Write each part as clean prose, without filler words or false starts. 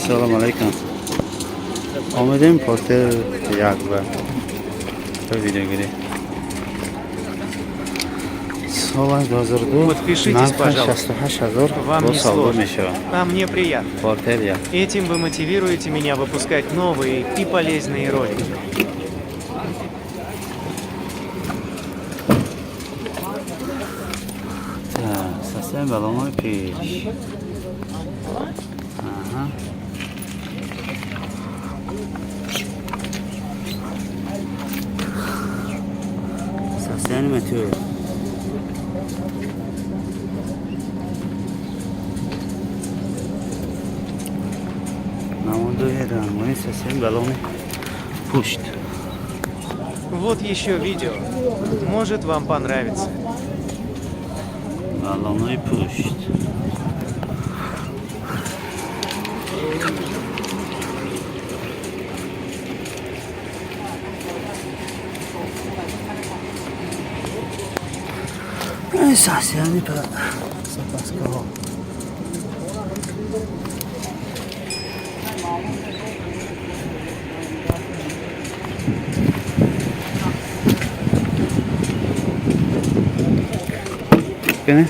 Ассалому алайкум. Омадем Портер як ба видеогирӣ. Соли 2002. Подпишитесь, нархаш пожалуйста. 68 ҳазор Вам бо не савдо сложно. мешавад. А мне приятно. Портер як. Этим вы мотивируете меня выпускать новые и полезные ролики. Так, состояние баллонҳои пеш. Аҳа. Состояние мотор. Намудои рангони состояние баллони пушт. Вот еще видео. Может, вам понравится. Баллонҳои пушт. Состояние запаскаҳо. Кане?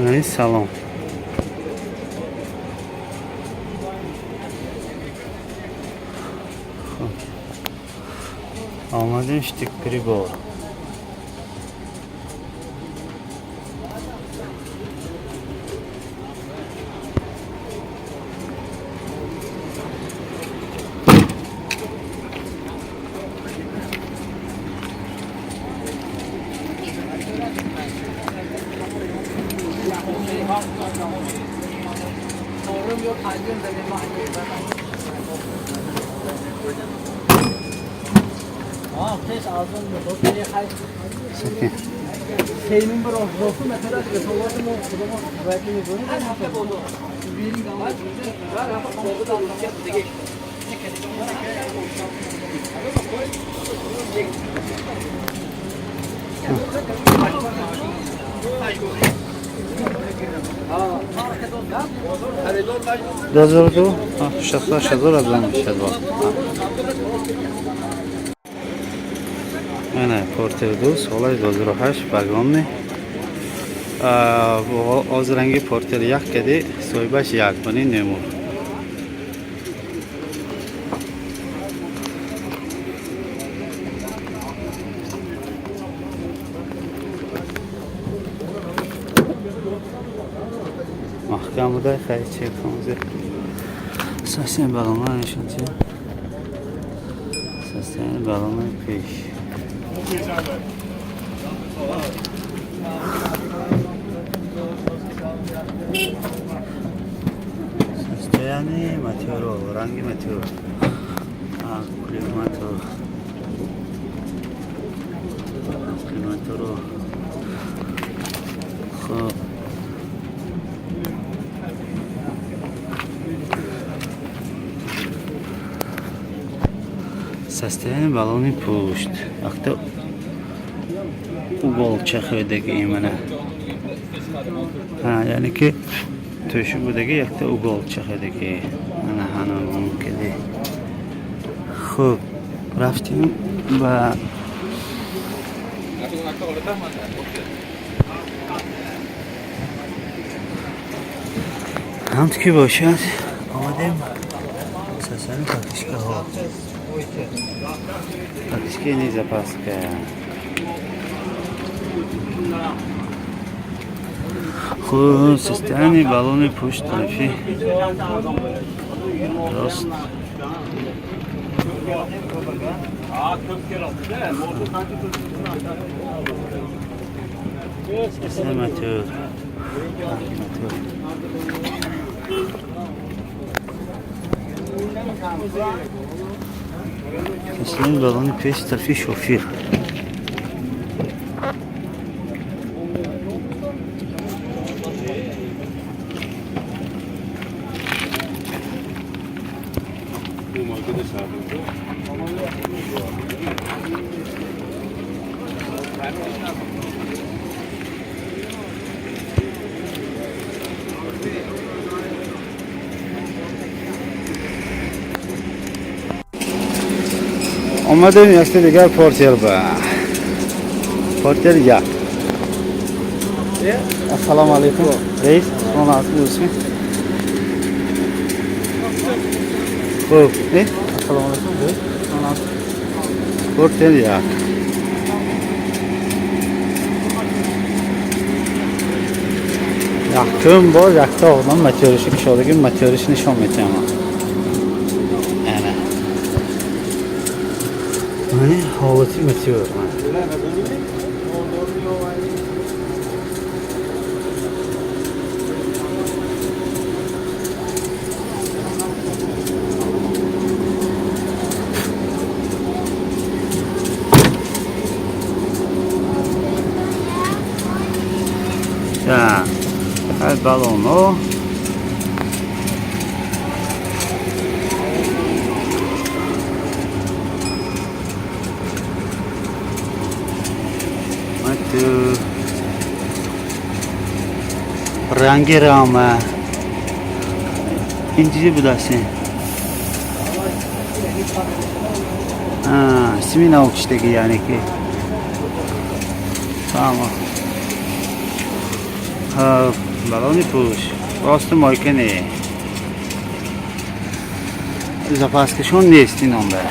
Ай, салон. Хоб. Омадем штык прибор. Сакин. 2002, 68 ҳазор арзон мешавад. Ана Портер ду, солаи 2008, вагонни. Оз ранги Портер як кади, соҳибаш як бани немур. Маҳкам буда, хай чек кунзе. Состояние баллонҳо нишон диҳем. Состояние баллонҳои пеш. Состояние мотору, ранги мотор. Аккумулятор. Аккумулятору. Хоб. Состояние баллони пушт. Акта уголча хӯдаги имана. Ҳа, яъне ки тӯши будаги якта уголча хӯдаги. Ана ҳана мумкиди. Хуб, рафтем ба ҳамту ки бошад, омадем состояние покрышкаҳо. Покрышки не запаска. Хуб, состояние баллони пушт тарафи рост. Состояние мотор. Ранги мотор. Состояние баллони пеш тарафи шофир. Омадем якта дигар Портер, ба Портер як. Ассалому алайкум, раис. Шумо хуб? Ассалому алайкум, раис. Портер як. Якум бор якта одам моториши кушодаги, моториш нишон метиҳам. Ана, мани ҳолати мотор. Так, баллоно. Мотор. Ранги рама. Ин чизе будаст? Сими навкиштаги, яъне ки фаҳмо. Балони пӯш росту мойка не, запаскашон нест ин онда.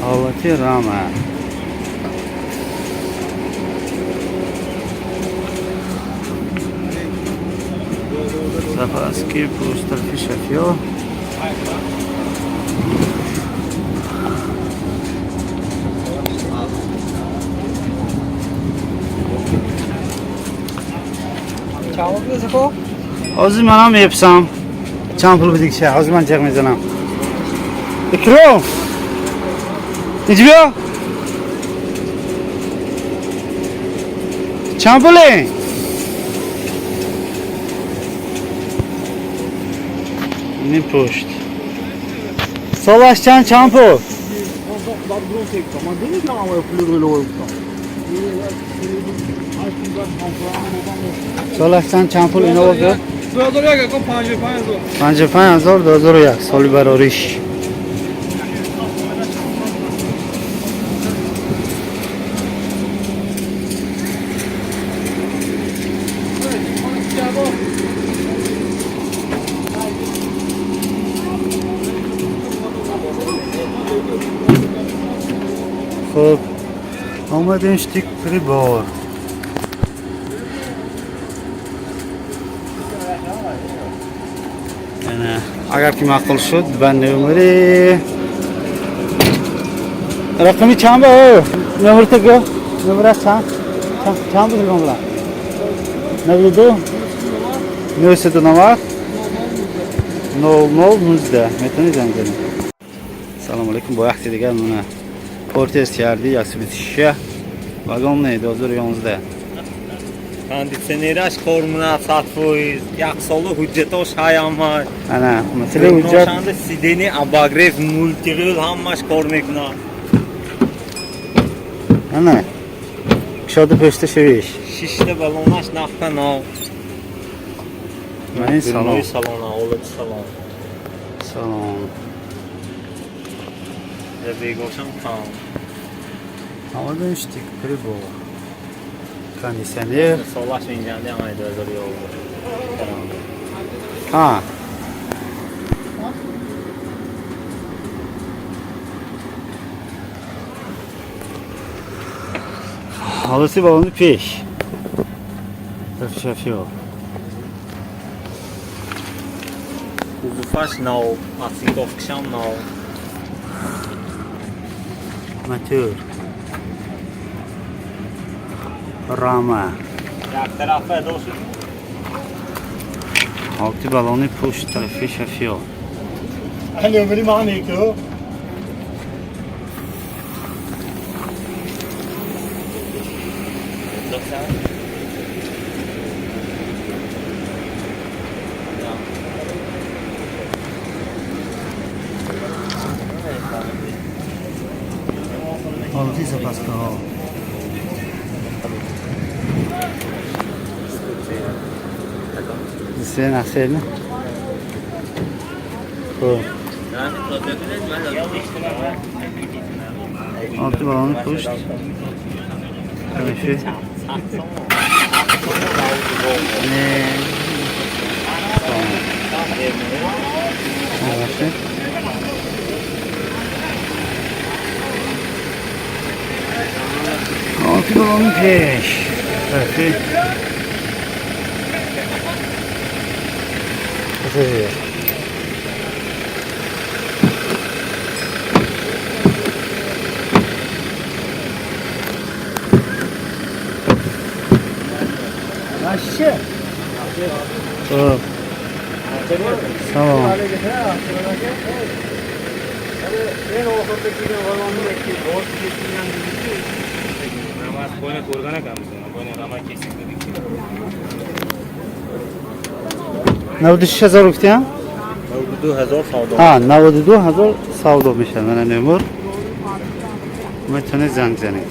Ҳолати рама. Запаски пӯш тарафи шофёр. Ҳозир манам мепурсам, чанд пул будигша. Ҳозир ман ҷеғ мезанам. Икром, инҷи биё. Чанд пуле? Ини пушт солаш чанд, чанд пул? Ман намедонам, пули рӯи. Солаш чанд, чанд пул? Ино бигӯ. 2001 кун, 55 000. 55 000, 2001 соли барориш. Хуб, омадем штик прибор. Агар ки маъқул шуд, ба номери рақами чанд ба номерта гӯ. Номераш чанд, чанд буд? Телефон 92 990 00 19 метавонед занг занед. Салому алайкум, бо якти дигар мона Портер CRD 126 вагон 2011. Кондитсионераш кор мекунад 100%, яксола ҳуҷҷатош ҳаямаш. Ана, масъалаи ҳуҷҷат. Ношанда сиденье обогрев, мультирул, ҳамаш кор мекунад. Ана, кушода пушта шавиш. Шишта балонаш нахта нав. Ман салон. Салон, ҳолати салон. Салон. Бегошам кам. Омадем штик прибор. Кондитсионер. Солаш инҷанди ҳамаи 2011. А. Ҳолати балони пеш. Шофёр. Кузоваш нав, оцинковкашам нав. Мотор. Рама. Як тарафа дошт. Ҳолати балони пушт тарафи шофёр. Номери ман еку. Ҳолати запаскаҳо. Се нақсерни. Хуб. Ҳолати балони пушт. Ҳамеша. Не. Ҳамеша. Ҳолати балони пеш. Тарафи. Пассажир. Хуб. Салом. 96 000 гуфтиям? 92 000 савдо. 92 000 савдо мешавад. Мана номер. Метавонед занг занед.